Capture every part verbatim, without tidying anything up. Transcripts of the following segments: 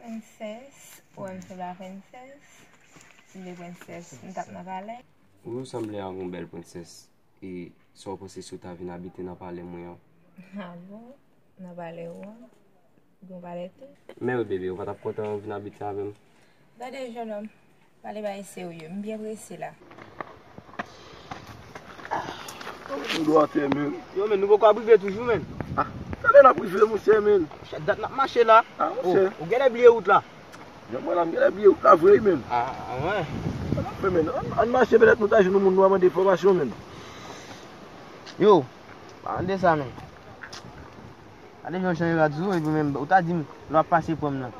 Prensès, ou wè m sanble a prensès? Si m te prensès, m t ap nan palè. Wi, ou sanble a yon bèl prensès. E sa w panse si w ta vin abite nan palè mwen an? A bon? Nan palè ou an? Gen yon palè tou? Men wi, bebe, ou pa t ap kontan vin abite avè m? Gade, jennonm, pale bagay serye. M byen prese la. Ou dwate, men. Yo, men, nou poko ap rive toujou, men. Ah, talè n ap rive, monchè, men. Chak dat n ap mache la. Ah, monchè. Oh, ou genlè bliye wout la. Jan mwen la, m genlè bliye wout la vre, men. Ah, ah, wen. Sa n ap fè, men? Ann, ann mache, petèt nou ta jwenn yon moun nou a mande enfòmasyon, men. Yo, pa mande sa, men. Gade jan w chanje rad sou ou, epi menm, ou ta di m, lè w ap pase pran m nan.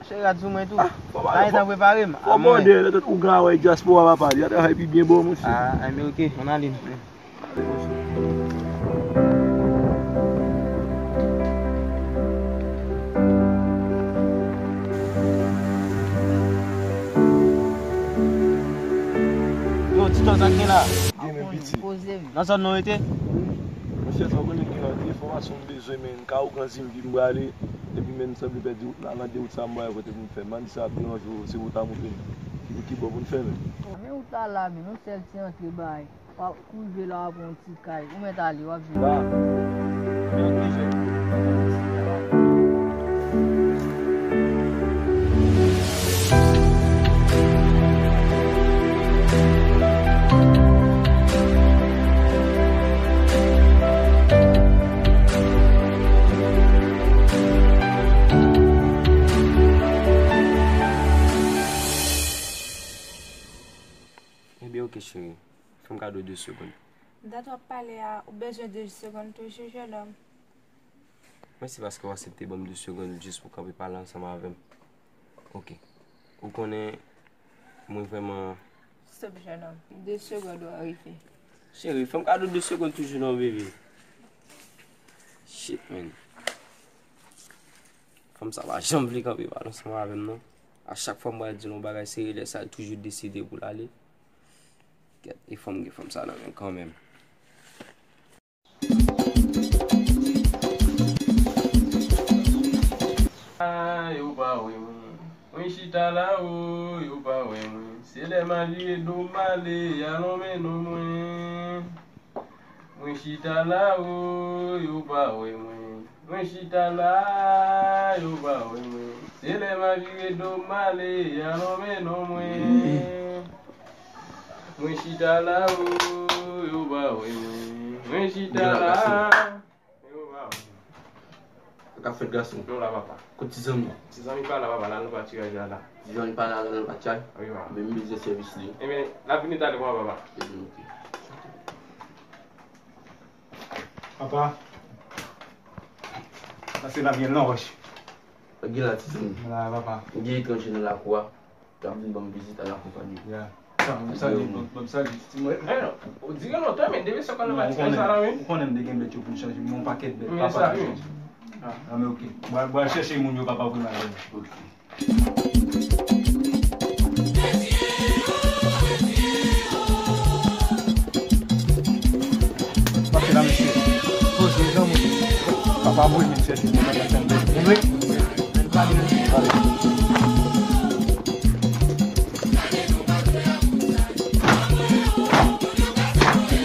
Chanje rad sou mwen tou. Ah, fò pa, ta gentan prepare m. Fò mòde, lè tèt ougan a wè dyaspora papa, li a travay pi byen bò, monchè. Ah, enben, ok, ann ale. Yo, Tito, sa k gen la? Gen men piti. Nan zòn nou rete? Monchè, sa w konnen gen anpil enfòmasyon m bezwen, men ka ougan di m ki m prale, epi men m sanble pèdi wout la, nan de wout sa m prale kote pou m fè. Mande sa ap deranje w, se wout la montre m. Ki, ki bò pou n fè, men? Men wout la la, men yon sèl ti antre bay. W ap rive la, w ap pran yon ti kay. Ou mèt ale, w ap vini. La. Men yon ti jèn. Ebyen, ok, cheri. Fè m kado de segonn. Dat w ap pale a, ou bezwen de segonn toujou, jennonm? Mèsi paske w aksepte ban m de segonn jis pou kanpe pale ansanm avè m. Ok. Ou konnen, mwen vrèman... Stop, jennonm. De segonn w a rive. Cheri, fè m kado de segonn toujou non, bebe. Shit, man. Fanm sa pa janm vle kanpe pale ansanm avè m, non. A chak fwa m pral di l yon bagay serye, lè sa l toujou deside pou l ale. Kèt, e fò m gen fanm sa nan men kanmenm. Ah, yo pa wè mwen. Mwen chita la, o, yo pa wè mwen. Se lè m a vire do m ale, y a lonmen non mwen. Mwen chita la, o, yo pa wè mwen. Mwen chita la, yo pa wè mwen. Se lè m a vire do m ale, y a lonmen non mwen. Mwen chita la, o, yo pa wè mwen. Mwen chita la, yo pa wè mwen. Sa k ap fèt, gason? Nou la, papa. Kot ti zanmi? Ti zanmi pa la, papa, la nan patiraj la, la. Ti zanmi pa la, la nan patiraj? Wi, papa. Men m bezwen sèvis li. Ebyen, l ap vini talè, papa. Ebyen, ok. Papa. Pase la byen lòj. Gen la, ti zanmi. La, papa. Gen etranje nan lakou a. L ap vin ban m vizit al akonpanye. Ya. Sa, ban m salye, ban m, ban m salye ti mwen. Eh non, ou di gen lontan, men depi sa konn nan matinal sa la, wi. Ou konnen m te gen bèt yo pou m chanje, m gen yon pakèt bèt, papa pou m chanje. Ah, men ok. Mwen, mwen chèche moun yo, papa, pou m al. Ok. Pase la, mesye. Poze, granmoun. Papa mwen vin chèche mwen nan maten de. Mwen vle. Pale.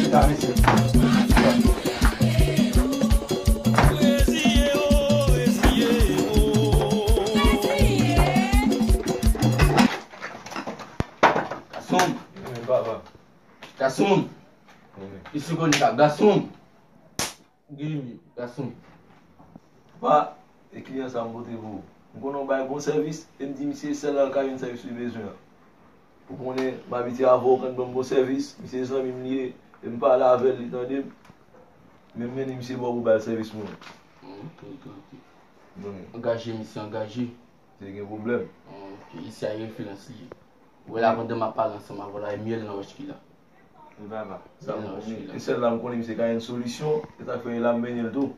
Chita, mesye. Gason. Wi, papa. Gason. Wi. Isi konn sa, gason. Gen limit, gason. Pa, e kliyan sa m pote pou ou. M konnen w bay bon sèvis, e m di misye sèl la l ka jwenn sèvis li bezwen an. Ou konnen m abitye avè w, kan ban m bon sèvis, misye zanmi m li ye, e m pale avè l, li tande m. Men m mennen misye ba w pou bay l sèvis mwen. Ok, ok, ok. Angaje, misye angaje. Se gen pwoblèm. Ok, isi a referans li ye. Ou wè la pandan m ap pale ansanm avè w la, e myèl nan wòch ki la. Wi, papa. Sa m konnen. E sèl la m konnen misye ka jwenn solisyon, e sa k fè e la m mennen l tou.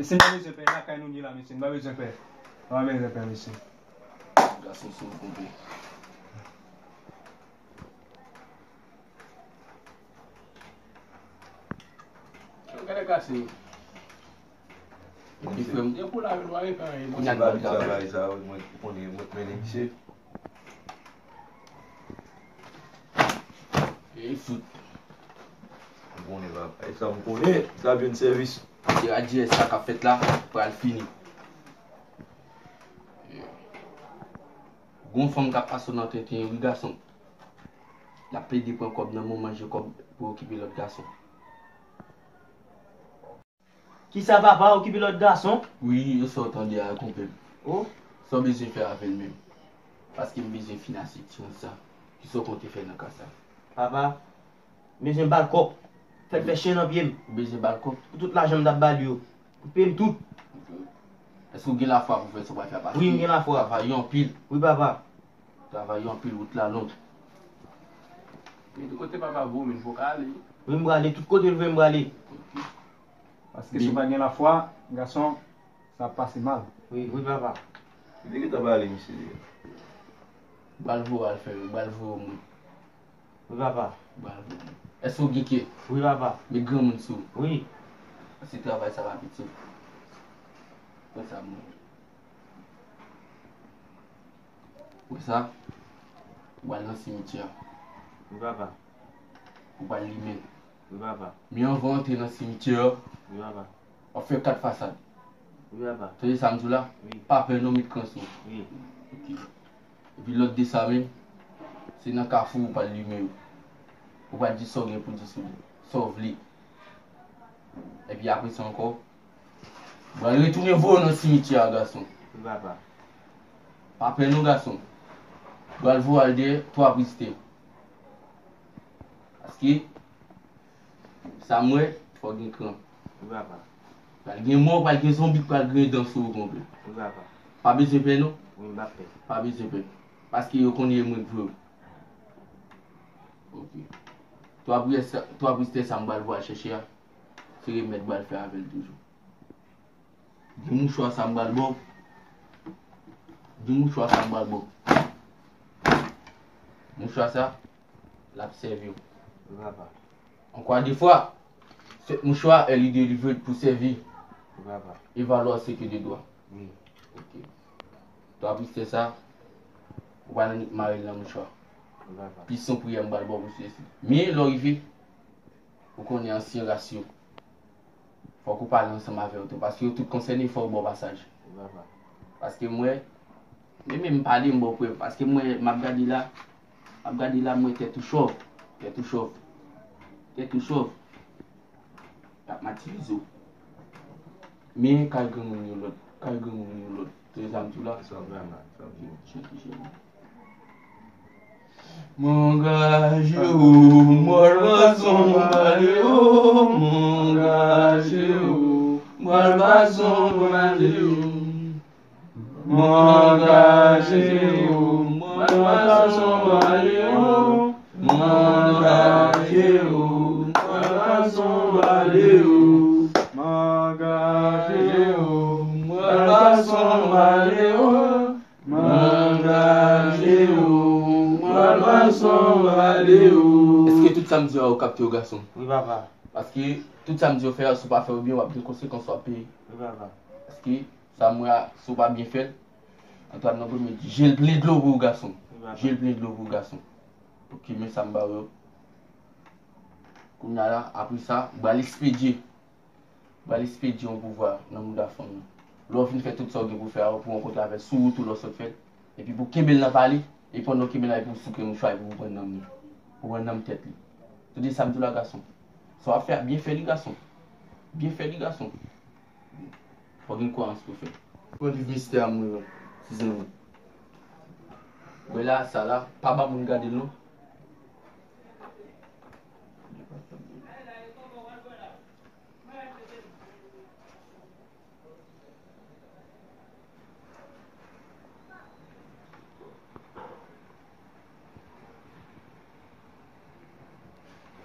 Mesye, m pa bezwen pè, lakay nou ye la, mesye, m pa bezwen pè. M pa bezwen pè, mesye. Gason sou konpe. Gade kase. Epi frè m, depi w lave l, w pa regle anyen. Kounye a n ap travay sa, mwen konnen mwen mennen misye. E fout. M konnen papa, e sa m konnen, sa vin sèvis. Se radiyès sa k ap fèt la, pral fini. Gon fanm k ap pase w nan tenten, wi gason. L ap plede pran kòb nan men w, manje kòb pou okipe lòt gason. Kisa papa, okipe lòt gason? Wi, e sa w tande a, konpè m. O. Sa w bezwen fè avè l menm? Paske m bezwen fin asepte yon sa. Kisa w konte fè nan ka sa? Papa, m bezwen ba l kòb. Fè l fè chen nan pye m. Ou bezwen ba l kòb? Pou tout lajan m t ap ba l yo. Pou l peye m tout. Ok. Èske w gen lafwa pou fè sa w pral fè a? Paske wi, m gen lafwa. Travay anpil. Wi, papa. Travay anpil, wout la long. Men kote papa voye w menm, fò w ka ale. Wi, m prale. Tout kote l voye m prale. Ok. Paske si w pa gen lafwa, gason, sa ap pase mal. Wi, wi, papa. Li te gentan pale, misye. Bal vo al fè, bal vo mwen. Wi, papa. Bal vo mwen. Èske w gen kè? Wi, papa. Met granmoun sou ou. Wi. Paske travay sa pa piti. Pran sa mwen. Ou wè sa? Ou pral nan simityè. Wi, papa. Ou pral limen. Wi, papa. Men anvan w antre nan simityè, wi, papa, w ap fè kat fasad. Wi, papa. Tande sa m di w la? Wi. Pa pè non, met kran sou ou. Wi. Ok. Epi lòt de sa menm, se nan kafou ou pral limen yo. Ou pral di sa w gen pou di sou li, sa w vle. Epi apre sa ankò, ou pral retounen voye w nan simityè a, gason. Wi, papa. Pa pè non, gason. Ou pral voye w al dèyè twa priz tè. Paske sa m wè, fò gen kran. Wi, papa. Pral gen mò, pral gen zonbi k pral griyen dan sou ou, konpè. Wi, papa. Pa bezwen pè non. Wi, m p ap pè. Pa bezwen pè. Paske yo konnen e mwen k voye w. Ok. Twa priz tè sa, twa priz tè sa m pral voye al chèche a, se remèd m pral fè avè l toujou. Di mouchwa sa m pral ba w. Di mouchwa sa m pral ba w. Mouchwa sa, l ap sèvi w. Wi, papa. Encore deux fois, cette mouchoir, elle est délivrée pour servir. Wi, papa. Et valoir ce que de droit. Wi. Ok. Twa priz tè sa, ou pral annik mare l nan mouchwa. Wi, papa. Plis yon priyè m pral ba w pou sesi. Men lè w rive, ou konnen ansyen ras yo. Fòk ou pale ansanm avè yo tou, paske yo tout konsène, fò yo ba w pasaj. Wi, papa. Paske m wè, men menm pale, m ba w prèv, paske m wè, m ap gade la, m ap gade la, m wè tèt ou chòv, tèt ou chòv, tèt ou chòv, y ap matirize w. Men kay granmoun yon lòt, kay granmoun yon lòt. Tande sa m di w la. Sa vrèman, sa vrèman. Chante, chante. M angaje w, m pral pase yon bale o, m angaje w, m pral pase yon bale o. M angaje w, m pral pase yon bale o, m angaje w, m pral pase yon bale o. M angaje w, m pral pase yon bale o. M angaje w, m pral pase yon bale o. Èske tout sa m di yo a, ou kapte yo, gason? Wi, papa. Paske tout sa m di yo fè a, si w pa fè yo byen, w ap gen konsekans w ap peye. Wi, papa. Paske sa m wè a, si w pa byen fè l, Antoine nan premye di, je l plen dlo pou ou, gason. Wi, papa. Je l plen dlo pou ou, gason. Ok, men sa m ba w yo. Kounye a la, apre sa, m pral ekspedye. Pral ekspedye yon pouvwa nan mouda fanm nan. Lè w fin fè tout sa w gen pou fè a, ou pou rankontre avè l sou wout ou lè w sot fè l. Epi pou kenbe l nan pa li, e pandan w kenbe l la, epi w souke mouchwa, epi pou pran nanm li. Pou pran nanm tèt li. Tande sa m di w la, gason. Sa w ap fè a, byen fè li, gason. Byen fè li, gason. Fò w gen kwayans pou fè. Pran liv mistè a, mwen, tizanmi. Wè la, sa la, pa ba moun gade l non.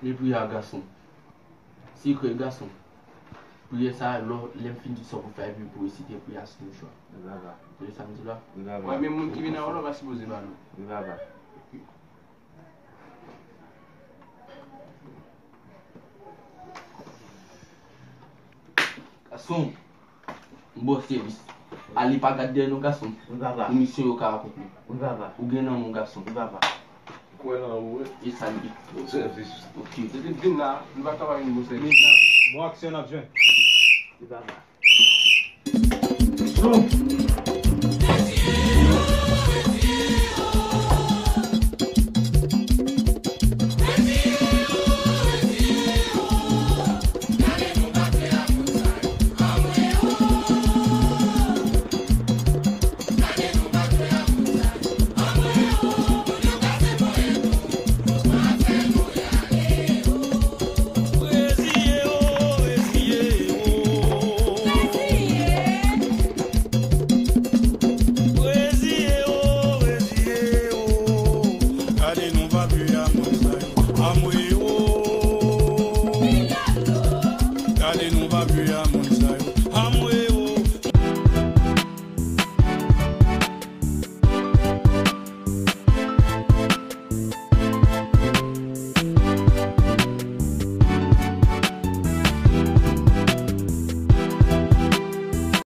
Mepri a gason. Sekrè gason. Priyè sa, lè, lè m fin di sa w pou fè, epi pou resite priyè a sou mouchwa. Wi, papa. Tande sa m di la? Wi, papa. Wi, men moun ki vin anvan la pa sipoze ba nou. Wi, papa. Gason, m ba w sèvis. Ale pa gad dèyè non, gason. Wi, papa. Pou misyon yo ka akonpli. Wi, papa. Ou gen nan men w, gason. Wi, papa. Kwè nan ou, wi. E sa l ye. Bon sèvis. Ok. Depi m vin la, nou pa ka pa vin bon sèvis. Bon aksyon n ap jwenn. Wi, papa. Gade non papye a mwen sa yo. Anmwe.